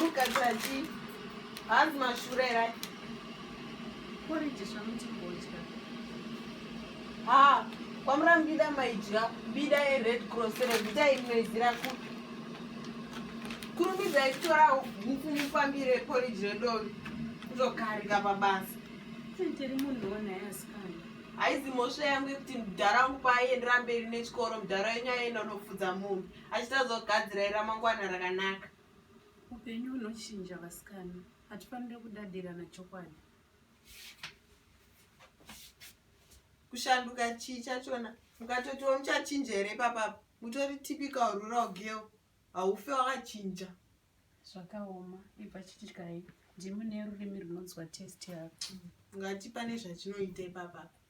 Uri kugadzira chii? Hanzi mashura here aya? Porridge zvamuchimbodya. Ha, kwamurambida maidya mbida yeRed Cross revita inoizira kupi? Kurumidzai kutora hupfu mufambire porridge redovi kutogarika pabasa. Tiri munhuwo naye asikana. Haizi mhosva yangu yekuti mudhara wangu paaiendera mberi nechikoro mudhara wenyu aienda unofudza mombe achitadza kugadzirai ramangwana rakanaka. Upenyu hunochinja vasikana, hatifanire kudadirana chokwadi. Kushanduka chii chachona? Mukatotiwo muchachinja here ipapapa? Mutori typical rural girl, haufe wakachinja. Zvakaoma, ibva chityai, ndimi nerurimi runonzwa taste yako. Ngati pane zvachinoita ipapapa.